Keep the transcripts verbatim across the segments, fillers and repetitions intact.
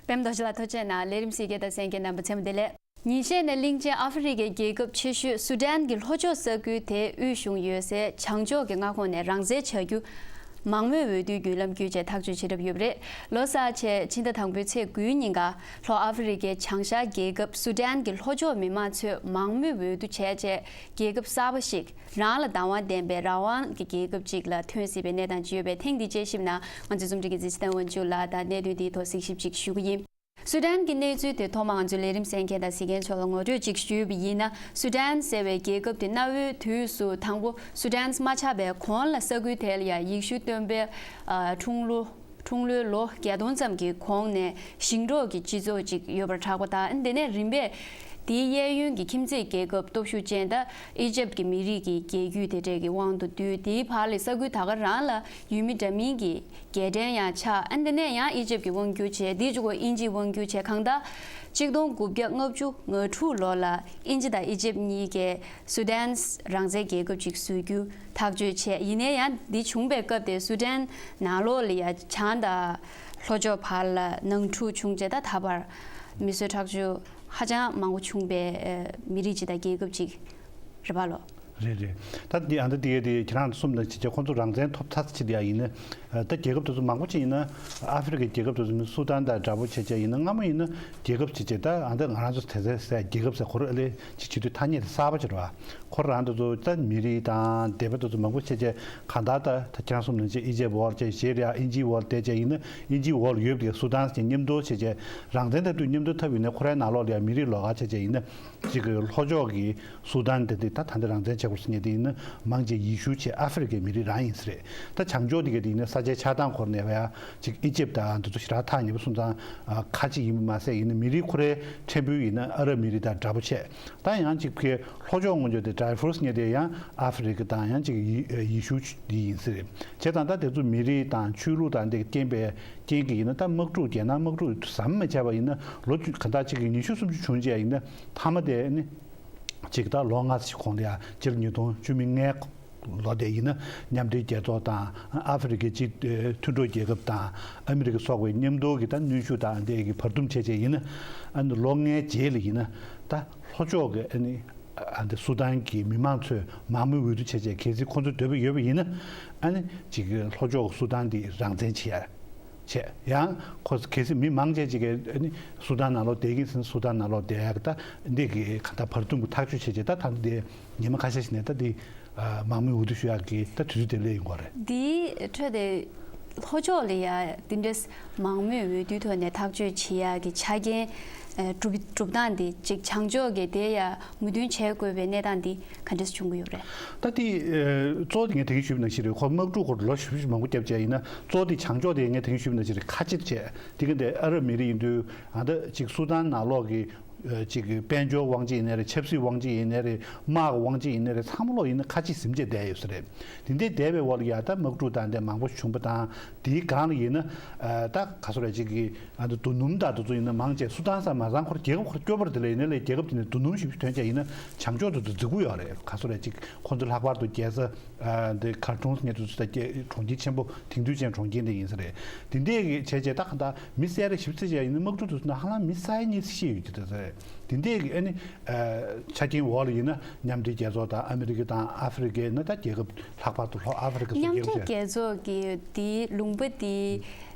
པད་མ་རྡོ་རྗེ་ལགས་ཐུགས་རྗེ་ཆེ་གནང་། ལས་རིམ་གཟིགས་མཁན་དང་གསན་མཁན་རྣམ་པ་ཚང་མ་བདེ་ལེགས། ཉིན་ཤས་ནས་གླིང་ཆེན་ཨ་ཧྥེ་རི་ཁའི་རྒྱལ་ཁབ་ཆེ་ཤོས་སུ་ཌན་གྱི་ལྷོ་ཕྱོགས་ས་ཁུལ་དེའི་དབུས་གཞུང་ཡོད་སའི་བྱང་ཕྱོགས་ཀྱི་མངའ་ཁོངས་ནས་རང་བཙན་བྱ་རྒྱུ་མང་མོས་འོས་བསྡུའི་བརྒྱུད་ལམ་བརྒྱུད་བྱས་ཐག་གཅོད་བྱས་གྲབས་ཡོད་པ་རེད། ལོ་གསར་ཆེད་ཕྱི་ཟླ་དང་པོའི་ཚེས་དགུའི་ཉིན་ཀ་ལྷོ་ཨ་ཧྥེ་རི་ཁའི་བྱང་ཤར་རྒྱལ་ཁབ་སུ་ཌན་གྱི་ལྷོ་ཕྱོགས་མི་མང་ཚོས་མང་མོས་འོས་བསྡུ་བྱས་རྗེས་རྒྱལ་ཁབ་གསར་པ་ཞིག་རང་ལ་བདག་དབང་ལྡན་པའི་རང་དབང་གི་རྒྱལ་ཁབ་ཅིག་ལ་ཐོན་སྲིད་པའི་གནས་སྟངས་ཅིག་ཡོད་པས། ཐེངས་འདིའི་དཔྱད་ཞིབ་ནང་ང་ཚོའི་རྩོམ་སྒྲིག་པ་ཚེ་བརྟན་དབང་ཕྱུག་ལགས་དང་གནད་དོན་འདིའི་ཐོག་གཟིགས་ཞིབ་ཅིག་ཞུ་གི་ཡིན། སུ་ཌན་གྱི་གནས་ཚུལ་དེ་ཐོག་མར་ང་ཚོའི་ལས་རིམ་གསན་མཁན་དང་གཟིགས་མཁན་ཚོ་ལ་ངོ་སྤྲོད་ཅིག་ཞུས་པ་ཡིན་ན། སུ་ཌན་ཟེར་བའི་རྒྱལ་ཁབ་དེ་གནའ་བོའི་དུས་སུ་དང་པོ་སུ་ཌན་མ་ཆགས་པའི་གོང་ལ་ས་ཁུལ་དེ་ལ་ཡང་ཡེ་ཤུ་སྟོན་པའི་ཨ་འཁྲུངས་ལོ་འཁྲུངས་ལོའི་ལོ་བརྒྱད་སྟོང་ཙམ་གྱི་གོང་ནས་ཞིང་འབྲོག་གི་སྤྱི་ཚོགས་ཅིག་ཡོད་པར་གྲགས་པ་དང་། དེ་ནས་རིམ་པས་དེའི་གཡས་གཡོན་གྱི་ཁྱིམ་མཚེས་རྒྱལ་ཁབ་སྟོབས་ཤུགས་ཅན་དང་ཨི་ཇེབ་ཀྱི་མི་རིགས་ཀྱི་རྒྱལ་རྒྱུད་དེ་འདྲས་ཀྱི་དབང་དུ་བསྡུས། དེའི་བར་ལ་ས་ཁུལ་ད་ག་རང་ལ་ཡུལ་མི་འདྲ་མིན་གྱི་རྒྱལ་ཕྲན་ཡང་ཆགས། ཨ་འདི་ནས་ཡང་ཨི་ཇེབ་ཀྱིས་དབང་བསྒྱུར་བྱས། དེའི་གཅིག་གོ་དབྱིན་ཇིས་དབང་བསྒྱུར་བྱས། གང་ལྟར་གཅིག་སྟོང་དགུ་བརྒྱ་ལྔ་བཅུ་ང་དྲུག་ལོ་ལ་དབྱིན་ཇི་དང་ཨི་ཇེབ་གཉིས་ཀས་སུ་ཌན་རང་བཙན་རྒྱལ་ཁབ་ཅིག་བཟོ་རྒྱུ་ཐག་གཅོད་བྱས། ཡིན་ནའི་ཡང་འདི་བྱུང་པའི་སྐབས་དེ་སུ་ཌན་ནང་ལོགས་ལ་ཡང་བྱང་དང་ལྷོ་ཕྱོགས་བར་ལ་ནང་འཁྲུག་བྱུང་རྗེས་ད་ད་བར་མི་གསོད་ཁྲག་སྦྱོར་ཧ་ཅང་མང་པོ་བྱུང་བའི་ཨ་མི་རིགས་ཅིག་དང་རྒྱལ་ཁབ་ཅིག་རེད་པ་ལོ། རེད་རེད། ད་འདི་ཨ་ད་འདི་གའི་དེ་ཁྱེད་རང་གསུམ་དང་ཅི་བྱས་ཁོང་ཚོ་རང་བཙན་ཐོབ་ཚར་ཕྱིན་དེ་ཡ་ཡིན་ན། ད་རྒྱལ་ཁབ་དེ་ཚོ་མང་པོ་ཅིག་ཡིན་ན་ཨ་ཧྥེ་རི་ཁའི་རྒྱལ་ཁབ་དེ་ཚོ་ནི་སུ་དཱན་དང་འདྲ་པོ་བྱས་བྱས་ཡིན་ན། སྔ་མོ་ཡིན་ན་རྒྱལ་ཁབ་བྱས་བྱས་ད་ཨ་ད་ང་རང་ཚོ་དེ་ཚོའི་སའི་རྒྱལ་ཁབ་ཟེར་ཁོ་རང་ཨ་ལེ་ཅིག་བྱེད་དུས་ཐ་སྙད་དེ་གསར་པ་ཅིག་རེད་བ། ཁོ་རང་དེ་ཚོ་ད་མི་རིགས་དང་སྡེ་པ་དེ་ཚོ་མང་པོ་བྱས་བྱས་གང་ལྟར་ད་ད་ཁྱེད་རང་གསུམ་ནང་བྱས་ཨི་ཇེབ་འོག་བྱས་བྱས་རེད་ཨ། དབྱིན་ཇིའི་འོག་བསྡད་བྱས་ཡིན་ན་དབྱིན་ཇིའི་འོག་ལ་ཡོད་པའི་སུ་དཱན་ཟེར་མཉམ་དུ་བྱས་བྱས་རང་བཙན་ད་དུས་མཉམ་དུ་ཐོབ་ཡིན་ན་ཁོ་རའི་ནང་ལོགས་ལ་ཡ་མི་རིགས་ལོགས་ཀ་བྱས་བྱས་ཡིན་ན། གཅིག་གི་ལྷོ་ཕྱོགས་ཀྱི་སུ་དཱན་དེ་དེ་ད་ད་ལྟ་རང་བཙན་བྱེད་དགོས་ཟེར་མཁན་དེ་ཡིན་ན་མང་ཆེ་ཡེ་ཤུ་བྱས་ཨ་ཧྥེ་རི་ཁའི་མི་རིགས་རང་ཡིན་ས་རེད། ད་བྱང་ཕྱོགས་དེ་ག་དེ་ཡིན་ན་ས་ཆའི་ཆགས་སྟངས་སྐོར་ནས་བ་ཡ་གཅིག་ཨི་ཇེབ་དང་དེ་ཚོ་ཞེ་དྲག་ཐག་ཉེ་པོ་སོང་ཙང་ཁ་ཅིག་ཡིན་པ་མ་ཟད་ཡིན་ན་མི་རིགས་ཁོ་རའི་ཕྲན་བུ་ཡིན་ན་ཨ་རབ་མི་རིགས་དང་འདྲ་པོ་བྱས། ད་ཡང་གཅིག་གི་ལྷོ་ཕྱོགས་ངོས་ཕྱོགས་དེ་ཌའི་ཕུར་ཟེར་མཁན་དེ་ཡང་ཨ་ཧྥེ་རི་ཁ་དང་ཡང་གཅིག་ཡེ་ཡེ་ཤུ་དེ་ཡིན་ས་རེད། བྱས་ཙང་ད་དེ་ཚོ་མི་རིགས་དང་ཆོས་ལུགས་དང་དེ་རྐྱེན་པས་རྐྱེན་གྱིས་ཡིན་ན་ད་དམག་འཁྲུག་རྒྱལ་ནང་དམག་འཁྲུག་ཟམ་མི་ཆད་པ་ཡིན་ན་ལོ་ག་ད་གཅིག་གི་ཉི་ཤུ་སུམ་ཅུ་བྱུང་རྗེས་ཡིན་ན་མཐའ་མ་དེ་ནི། གཅིག་ད་ལོ་ལྔ་ཙམ་གོང་ལ་ཡ་སྤྱི་ལོ་ཉིས་སྟོང་བཅུ་མེད་ལྔའི་ལོ་དེ་ཡིན་ན་མཉམ་འབྲེལ་རྒྱལ་ཚོགས་དང་ཨ་ཧྥེ་རི་ཁའི་སྤྱི་མཐུན་གྲོགས་རྒྱལ་ཁབ་དང་ཨ་མི་རི་ཀ་སོགས་པའི་མཉམ་དུ་གི་ད་གནོན་ཤུགས་དང་དེ་གི་བར་འདུམ་བྱས་བྱས་ཡིན་ན་ཨ་ནི་ལོ་ལྔའི་རྗེས་ལ་ཡིན་ན་ད་ལྷོ་ཕྱོགས་ཀྱི་ཨ་ནི་ཨ་འདི་སུ་དཱན་གྱི་མི་མང་ཚོས་མང་མོས་འོས་བསྡུ་བྱས་བྱས་གལ་སྲིད་ཁོང་ཚོས་འདོད་པ་ཡོད་པ་ཡིན་ན་ཨ་ནི་གཅིག་གི་ལྷོ་ཕྱོགས་ཀྱི་སུ་དཱན་འདི་རང་བཙན་བྱེད་ཡ། བྱས། ཡང་ཁོ་གལ་སྲིད་མི་མང་ཆེ་ཅིག་གིས་ཨ་ནི་སུ་དཱན་ནང་ལོགས་བསྡད་ཀྱིན་ཟིན་སུ་དཱན་ནང་ལོགས་བསྡད་ཡག་ད་འདི་གི་ག་ད་བར་འདུམ་གྱི་ཐག་གཅོད་བྱས་རྗེས་ད་ད་འདི་ཉི་མ་ཁ་ཤས་ཤིག་ནས་ད་འདི་མང་མོས་འོས་བསྡུ་ཞུ་ཡག་གི་ད་དུས་ཚོད་དེ་སླེབས་ཡོང་གི་རེད། འདིའི་ཁྲོད་དེ་ལྷོ་ཕྱོགས་ལ་ཡ་འདི་འདྲས་མང་མོས་འོས་བསྡུའི་ཐོག་ནས་ཐག་གཅོད་བྱེད་ཡག་གི་ཆ་རྐྱེན་གྲུབ་གྲུབ་སྟངས་འདི་ཅིག་བྱང་ཕྱོགས་ཀྱི་དེ་ཡ་མོས་མཐུན་བྱེད་དགོས་པའི་གནས་སྟངས་འདི་ག་འདྲས་བྱུང་གི་ཡོད་རེད། ད་དེ་གཙོ་བོ་དེ་ངས་དེ་གིན་ཞུས་པ་ནང་བཞིན་རེད། ཁོ་དམག་འཁྲུག་སྐོར་ལོ་བཞི་བཅུ་མང་པོ་བརྒྱབ་བྱས་ཡིན་ན་གཙོ་བོ་དེ་བྱང་ཕྱོགས་དེ་ངས་དེ་གིན་ཞུས་པ་ནང་བཞིན་རེད། ཁ་ཆེ་བྱས་དེ་གིན་དེ་ཨ་རབ་མི་རིགས་ཡིན་དུས་ཨ་ད་ཅིག་སུ་དཱན་ནང་ལོགས་ཀྱི་ཅིག་དཔལ་འབྱོར་དབང་ཆ་ཡིན་ནའི་རེད། ཆབ་སྲིད་དབང་ཆ་ཡིན་ནའི་རེད། དམག་གི་དབང་ཆ་ཡིན་ནའི་རེད། ཚང་མ་ལོག་ཡིན་ན་ཁ་ཆེ་ཟིན་བྱས་བསྡད་ཡོད་ས་རེད། དེ་འདྲའི་བསྡད་པའི་འོག་ལ་ཡ་ད་དམག་འཁྲུག་དང་དེ་མང་པོ་བྱུང་པ་དང་དེའི་སྒང་ལ་ཡིན་ན་ད་ག་སོ་རེད་ཅིག་གི་ཨ་ད་རྡོ་སྣུམ་དང་དེ་ཚོ་ཡིན་ན་མང་ཆེ་སུ་དཱན་ས་མ་ཚང་ཁོར་རྒྱལ་ཁབ་ཁོར་སྐྱོ་པོར་དེ་ལ་ཡིན་ནའི་ལས་རྒྱལ་ཁབ་དེ་ནས་རྡོ་སྣུམ་ཞིབ་ཞིབ་ཐོན་ཆ་ཡིན་ན་བྱང་ཕྱོགས་དེ་ཚོ་རྫིག་པོ་ཡོད་རེད། ག་སོ་རེད་ཅིག་ཁོང་ཚོ་ལྷག་པར་དུ་རྒྱལ་ས་འདི་ཁར་ཊུམ་ངེད་ཚོ་ཚོ་ད་གྲོང་ཁྱེར་ཆེན་པོ་དེང་དུས་ཅན་གྲོང་ཁྱེར་འདི་ཡིན་ས་རེད། དེ་འདྲས་ཀྱི་བྱས་རྗེས་ད་ག་ད་མི་བསད་རེ་ཞིབ་རྩིས་བྱས་ཡིན་ན་དམག་འཁྲུག་དུ་ན་ཧ་ལམ་མི་ས་ཡ་གཉིས་ཤི་ཡོད་ཀྱི་འདུག་ས་རེད། དེ་འདྲས་ཀྱི་ཨ་ནི་ཆ་རྐྱེན་འོག་ལ་ཡིན་ན་མཉམ་འབྲེལ་རྒྱལ་ཚོགས་དང་ཨ་མི་རི་ཀ་དང་ཨ་ཧྥེ་རི་ཀའི་ན་ད་རྒྱལ་ཁབ་ལྷག་པར་དུ་ལྷོ་ཨ་ཧྥེ་རི་ཀ་སོགས་མཉམ་འབྲེལ་རྒྱལ་ཁབ་རྒྱལ་ཚོགས་ཀྱི་དེའི་ལུང་པ་དེའི་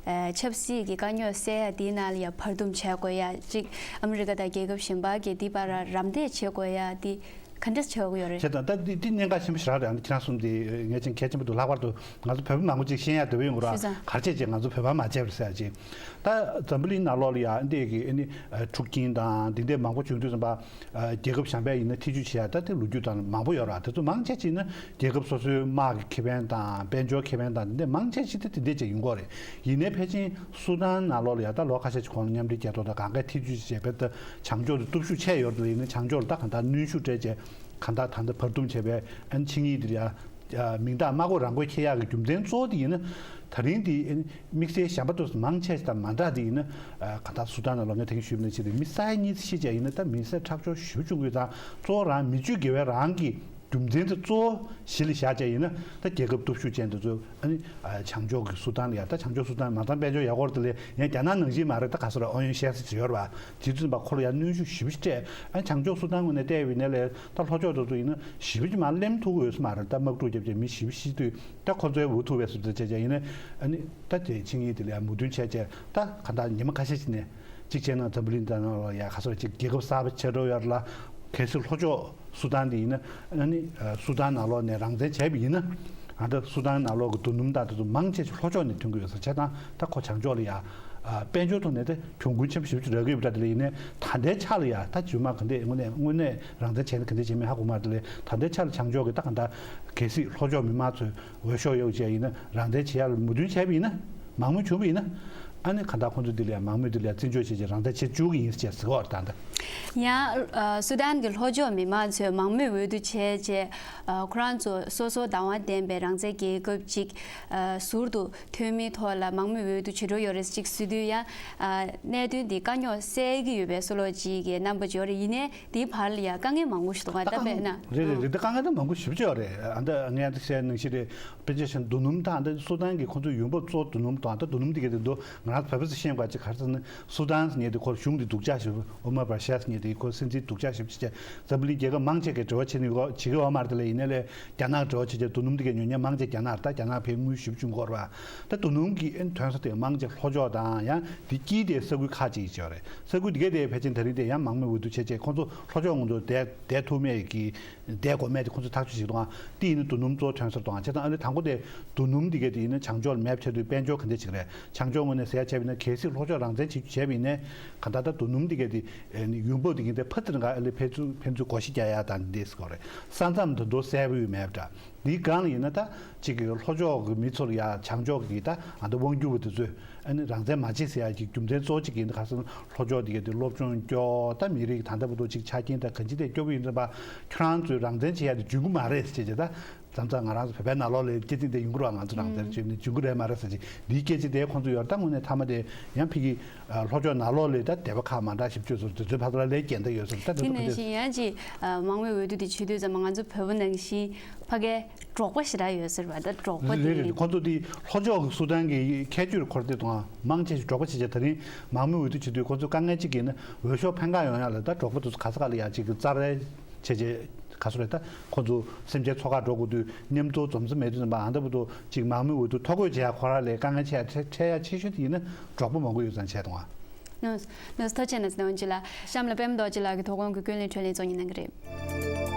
ཆབ་སྲིད་ཀྱི་དཀའ་རྙོག་སེལ་ཡ་དེའི་ནང་ལ་ཡ་བར་འདུམ་བྱས་དགོས་ཡ་གཅིག་ཨ་མི་རི་ཀ་དང་རྒྱལ་ཁབ་གཞན་པ་གི་དེའི་བར་རམ་འདེགས་བྱེད་དགོས་ཡ་དེ། ག་འདྲས་བྱེད་དགོས་ཡོད་རེད། བྱས་ཙང་ད་འདི་འདི་གནད་འགག་ཆེན་པོ་ཞེ་དྲག་རེད། ཨ་ནི་ཁྱེད་རང་གསུམ་དེ་ངས་ཅང་གལ་ཆེན་པོ་འདུག་ལྷག་པར་དུ་ང་ཚོ་བོད་པ་མང་པོ་ཅིག་ཤེས་ཡག་འདོད་པ་ཡོང་གི་རེད། ཞུས་ཙང་། ག་རེ་བྱས་བྱས་ང་ཚོ་བོད་པ་མ་བྱས་པ་རེད་ཟེར་ཡག་ཅིག་ད་འཛམ་བུ་གླིང་ནང་ལོགས་ལ་ཡ་འདི་གི་ཨ་ནི་འཁྲུག་རྐྱེན་དང་འདི་འདྲས་མང་པོ་བྱུང་དུས་ཙམ་པ་རྒྱལ་ཁབ་གཞན་པས་ཡིན་ན་ཐེ་ཇུས་བྱེད་ཡག་ད་དེ་ལོ་རྒྱུས་དང་མང་པོ་ཡོད་རེད། དེ་ཚོ་མང་ཆེ་ཅིག་ན་རྒྱལ་ཁབ་སོ་སོའི་དམག་གི་ཁེ་ཕན་དང་དཔལ་འབྱོར་ཁེ་ཕན་དང་འདི་འདྲས་མང་ཆེ་ཅིག་ད་དེ་འདྲས་ཅིག་ཡོང་གི་རེད། ཡིན་ནའི་ཕལ་ཆེར་སུ་དཱན་ནང་ལོགས་ལ་ཡ་ད་ལོ་ཁ་ཤས་ཅིག་གོང་ལ་མཉམ་འབྲེལ་རྒྱལ་ཚོགས་དང་གང་གས་ཐེ་ཇུས་བྱས་པའི་ད་བྱང་ཕྱོགས་དེ་སྟོབས་ཤུགས་ཆེ་ཡོད་རེད། ཡིན་ནའི་བྱང་ཕྱོགས་ལ་ད་གང་ལྟར་གནོན་ཤུགས་སྤྲད་བྱས་གང་ལྟར་ད་ལྟ་བར་འདུམ་བྱས་པའི་ཨ་ནི་ཆིངས་ཡིག་དེ་ཡ་མིང་རྟགས་དམར་པོ་རང་མགོ་འཁྱེར་ཡག་གི་རྒྱུ་མཚན་གཙོ་བོ་དེ་ཡིན་ན་ད་རིང་དེ་ཨ་ནི་དམིགས་བསལ་གཞན་པ་དང་མང་ཆེ་ཞིག་དང་མ་འདྲ་དེ་ཡིན་ན་གང་ལྟར་སུ་དཱན་ནང་ལོགས་ངས་ད་གིན་ཞུས་པ་ནང་བཞིན་རེད། མི་ས་ཡ་གཉིས་ཤི་བྱས་ཡིན་ན་ད་མི་སེར་ཁྲག་སྦྱོར་ཞེ་པོ་བྱུང་གི་ཡོད་ཙང་གཙོ་བོ་རང་མི་རྒྱུ་དགེ་བའི་རང་གི་རྒྱུ་མཚན་དེ་གཙོ་བོ་གཞི་ལ་བཞག་བྱས་ཡིན་ན། ད་རྒྱལ་ཁབ་སྟོབས་ཤུགས་ཅན་དེ་ཚོ་ཨ་ནི་ཨ་བྱང་ཕྱོགས་ཀྱི་སུ་དཱན་ལ་ཡ། ད་བྱང་ཕྱོགས་སུ་དཱན་མ་ཚང་དཔལ་འབྱོར་ཡག་པོ་རེད། དེ་ལས་ཡང་རྒྱ་ནག་ནང་བཞིན་མ་རེད། ད་ག་ས་ར་ཨོ་ཡོན་ཤེས་ས་ཅིག་ཡོད་རེད་པ། དེ་དུས་ཙམ་པ་ཁོ་ལ་ཡང་གནོན་ཤུགས་ཞེ་པོ་ཅིག་སྤྲད། ཨ་ནི་བྱང་ཕྱོགས་སུ་དཱན་ངོས་ནས་བལྟས་པ་ཡིན་ན་ལས། ད་ལྷོ་ཕྱོགས་དེ་ཚོ་ཡིན་ན་ཞེ་པོ་ཅིག་མར་གླེམ་ཐུབ་ཀྱི་ཡོད་ས་མ་རེད། ད་དམག་འཁྲུག་བརྒྱབ་བྱས་མི་ཞེ་པོ་ཤི་དུས། ད་ཁོ་ཚོའི་འུ་ཐུག་པའི་བཟོ་འདྲ་བྱས་བྱས་ཡིན་ན། ཨ་ནི་ད་དེ་ཆིངས་ཡིག་དེ་ལ་ཡང་མོས་མཐུན་བྱས་བྱས། ད་ག་ད་ཉི་མ་ཁ་ཤས་ཤིག་ནས་གཅིག་བྱས་ན་འཛམ་བུ་གླིང་ད་ནང་ལ་ཡ་ག་ས་ར་གཅིག་རྒྱལ་ཁབ་གསར་པ་ཆགས་འགྲོ་ཡོད་རེད་ལ། གལ་སྲིད་ལྷོ་ཕྱོགས་སུ་དཱན་དེ་ཡིན་ན། ཨ་ནི་སུ་དཱན་ནང་ལོགས་ནས་རང་བཙན་བྱས་པ་ཡིན་ན། ཨ་ད་སུ་དཱན་ནང་ལོགས་ཀྱི་རྡོ་སྣུམ་དང་དེ་ཚོ་མང་ཆེ་ཤོས་ལྷོ་ཕྱོགས་ནས་ཐོན་གྱི་ཡོད་ས་བྱས་ཙང་། ད་ཁོ་བྱང་ཕྱོགས་ལ་ཡ་དཔལ་འབྱོར་ཐོག་ནས་དེ་གྱོང་གུན་ཆེན་པོ་ཞེ་པོ་ཅིག་རག་གི་ཡོད་པ་འདྲ། དེ་ལས་ཡིན་ནའི་ད་ལྟའི་ཆ་ལ་ཡ་ད་རྗེས་མ་ག་འདྲས་དངོས་གནས་དངོས་གནས་རང་བཙན་བྱས་ན་ག་འདྲས་བྱེད་མིན་ཧ་གོ་མ་རེད། དེ་ལས་ད་ལྟའི་ཆ་ལ་བྱང་ཕྱོགས་ཀྱི་ད་ག་ད་གལ་སྲིད་ལྷོ་ཕྱོགས་མི་མང་ཚོས་འོས་ཤོག་གཡོག་བྱས་ཡིན་ན། རང་བཙན་བྱེད་ཡ་ལ་མོས་མཐུན་བྱས་པ་ཡིན་ན། མང་མོས་བྱུང་བ་ཡིན་ན། ཨ་ནི་ག་ད་ཁོང་ཚོ་འདི་ལ་ཡང་མང་མོས་འདི་ལ་ཡང་བརྩི་འཇོག་བྱས་བྱས་རང་བཙན་བྱེད་བཅུག་གི་ཡིན་ཟེར་ཟེར་བ་རེད། ད་ལྟ། ཡང་ཨ་སུ་དཱན་གྱི་ལྷོ་ཕྱོགས་མི་མང་ཚོས་མང་མོས་འོས་བསྡུ་བྱས་བྱས། ཨ་ཁོ་རང་ཚོ་སོ་སོ་བདག་དབང་ལྡན་པའི་རང་བཙན་རྒྱལ་ཁབ་ཅིག་ཨ་ཟུར་དུ་ཐོན་མིའི་ཐོག་ལ་མང་མོས་འོས་བསྡུ་བྱེད་འགྲོ་ཡོད་རེད་ཅིག་ཟེར་དུས། ཡང་ཨ་གནད་དོན་འདི་དཀའ་རྙོག་སེལ་གྱི་ཡོད་པའི་བཟོ་ལོག་ཅིག་གི་རྣམ་པ་ཅིག་ཡོད་རེད། ཡིན་ནའི་འདིའི་བར་ལ་ཡང་དཀའ་ངལ་མང་པོ་ཞིག་འདུག་ག་ད་དཔེར་ན། རེད་རེད་རེད། འདི་དཀའ་ངལ་ད་མང་པོ་ཞེ་པོ་ཅིག་ཡོད་རེད། ཨ་ད་ངས་ད་བཤད་ནང་བཞིན་རེད། དཔེ་ཆ་བཞག་ན་རྡོ་སྣུམ་དང་། ད་སུ་དཱན་གྱི་ཁོང་ཚོའི་ཡོང་འབབ་གཙོ་བོ་རྡོ་སྣུམ་དང་། ད་རྡོ་སྣུམ་དེ་ག་དེ་འདུག་ང་རང་ཚོ་བོད་པ་ཚོས་ཤེས་དགོས་ཅིག་ག་རེ་ཟེར་ན། སུ་དཱན་ཟེར་མཁན་དེ་ཁོ་གཞུང་དེ་སྡུག་ཅག་ཞེ་པོ། ཨོ་མར་བྷ་ཤར་ཟེར་མཁན་དེ་ཁོ་སྲིད་འཛིན་སྡུག་ཅག་ཞེ་པོ་ཅིག་བྱས། འཛམ་བུ་གླིང་རྒྱལ་ཁབ་མང་ཆེ་གིས་འབྲེལ་བ་བྱེད་ནི་ཡོད་བྱེད་ཀྱི་ཡོད་མ་རེད། དེ་ལས་ཡིན་ནའི་ལས་རྒྱ་ནག་འབྲེལ་བ་བྱེད་བྱས་རྡོ་སྣུམ་དེ་གའི་ཉོ་མཁན་མང་ཆེ་རྒྱ་ནག་རེད། ད་རྒྱ་ནག་ཕར་དངུལ་ཞེ་པོ་བྱུང་གི་ཡོད་རེད་པ། ད་རྡོ་སྣུམ་གྱི་ཨེ་ཐོན་ས་དེ་མང་ཆེ་ལྷོ་ཕྱོགས་དང་། ཡང་དེ་དཀྱིལ་དེའི་ས་ཁུལ་ཁག་ཅིག་ཡོད་རེད། ས་ཁུལ་དེ་གའི་དེ་ཕལ་ཆེར་ད་རིང་དེ་ཡང་མང་མོས་འོས་བསྡུ་བྱས་བྱས་ཁོང་ཚོ་ལྷོ་ཕྱོགས་ངོས་ཚོ་བསྡད་བསྡད་ཐུབ་མེད་ཀྱི། བསྡད་དགོས་མེད་དེ་ཁོང་ཚོས་ཐག་གཅོད་བྱེད་ཀྱི་འདུག་ཨང་། དེ་ཡིན་ན་རྡོ་སྣུམ་གཙོ་བོ་ཐོན་ས་རེད་འདུག་ཨང་། བྱས་ཙང་ཨ་ནི་དང་པོ་དེ་རྡོ་སྣུམ་དེ་གའི་དེ་ཡིན་ན་བྱང་ཕྱོགས་ལ་མེབ་ཆགས་དུས་དཔལ་འབྱོར་ག་འདྲ་ཅིག་རེད། བྱང་ཕྱོགས་ངོས་ནས་ཟེར་ཡ་བྱས་པ་ཡིན་ན། གལ་སྲིད་ལྷོ་ཕྱོགས་རང་བཙན་བྱེད་བྱས་པ་ཡིན་ནའི། གང་ལྟར་ད་རྡོ་སྣུམ་དེ་གའི་དེ་ཨ་ནི་ཡོང་འབབ་དེ་གའི་དེ་ཕར་ཚུར་འགའ་ཨ་ལས་ཕན་ཚུན་ཕན་ཚུན་བགོ་བཤའ་རྒྱག་ཡ་དང་འདི་སྐོར་རེད། ས་མཚམས་དེ་ཚོ་གསལ་པོ་ཡོད་མེད་འདྲ། འདིའི་སྒང་ལ་ཡིན་ན་ད་ཅིག་གི་ལྷོ་ཕྱོགས་ཀྱི་མི་ཚོ་ལ་ཡ་བྱང་ཕྱོགས་ཀྱི་ད་ཨ་ད་དབང་སྒྱུར་བ་དེ་ཚོས་ཨ་ནི་རང་བཙན་མ་བྱེད་ཟེར་ཡ་གི་རྒྱུ་མཚན་གཙོ་བོ་གཅིག་ཡིན་ན། ག་རེ་ཟེར་ན་ལྷོ་ཕྱོགས་དེ་གའི་དེ་སློབ་སྦྱོང་སྐྱོ། ད་མི་རིགས་ད་ལྟ་བར་དུ་ཅིག་ཆ་རྐྱེན་དང་གང་ཅི་དེ་སྐྱོ་པོ་ཡིན་ཙང་། ཁྱོད་རང་ཚོས་རང་བཙན་བྱེད་ཡ་དེ་འཇོན་གི་མ་རེད་ཟེར་བྱས་བྱས། ད་མཚམས་མཚམས་ང་རང་ཚོ་བོད་པའི་ནང་ལོགས་ལ་སྐད་ཆ་དེ་ཡོང་གི་རེད་པ། ང་ཚོ་རང་བཙན་བྱེད་ནས་འཇོན་གི་རེད་མ་རེད་ཟེར་བྱས། འདིའི་སྐད་ཆ་དེ་ཁོང་ཚོ་ཡོད་རེད། ད་དངོས་གནས་མཐའ་མ་དེ་ཡང་ཕ་གི་ལྷོ་ཕྱོགས་ནང་ལོགས་ལ་ད་སྡེ་པ་ཁག་མ་འདྲ་ཞིག་བཅོས་ཚོ་དེ་ཚོའི་བར་ལ་ལས་འགལ་ཟླ་ཡོད་ཟེར། ད་དེ་དེ་ཚོ་ནང་བཞིན་ཡང་ཅིག་མང་མོས་འོས་བསྡུ་དེ་བྱེད་དུས་ཙམ་པ་ང་ཚོ་བོད་པ་ནང་བཞིན་ཕ་གིའི་འབྲོག་པ་ཞེ་དྲག་ཡོད་ཟེར་བ། ད་འབྲོག་པ་རེད་དེ་རེད་རེད། ཁོང་ཚོ་དེ་ལྷོ་ཕྱོགས་ཀྱི་སུ་དཱན་གྱི་ཁྱད་ཆོས་ཁོ་ར་དེ་དང་མང་ཆེ་ཞིག་འབྲོག་པ་བྱེད་བྱས། ད་རིང་མང་མོས་འོས་བསྡུ་བྱེད་དུས་ཁོང་ཚོ་དཀའ་ངལ་གཅིག་ཡིན་ན། འོས་ཤོག་འཕེན་ག་ཡོང་ཡ་ལ་ད་འབྲོག་པ་དེ་ཚོ་ག་ས་ག་ལ་ཡ་ཅིག་གི་རྩ་རལ་བྱས་བྱས། ག་ཚོད་རེད། ད་ཁོང་ཚོ་སེམས་ཅན་འཚོ་ག་འགྲོ་དགོས་དུས་མཉམ་དུ་འཛོམས་ས་མེད་དུས་ཙམ་པ། ཨ་ད་བར་དུ་ཅིག་མང་མོས་འོས་བསྡུ་ཐོ་འགོད་བྱེད་ཡ་ཁོ་རང་ལས་དཀའ་ངལ་ཆེ་ཡ། འཕྲད་འཕྲད་ཡ་ཆེ་ཤོས་དེ་ཡིན་ན་འབྲོག་པ་མང་པོ་ཡོད་ཙང་བྱས་དང་བ། ནོ་ནོ་ཐུགས་རྗེ་གནང་། ཚེ་རིང་དབང་ཕྱུག་ལགས། གཤམ་ལ་པད་མ་རྡོ་རྗེ་ལགས་ཀྱིས་དོ་དགོང་གི་ཀུན་གླེང་འཕྲིན་ལས་གཙོ་གཉེར་གནང་གི་རེད།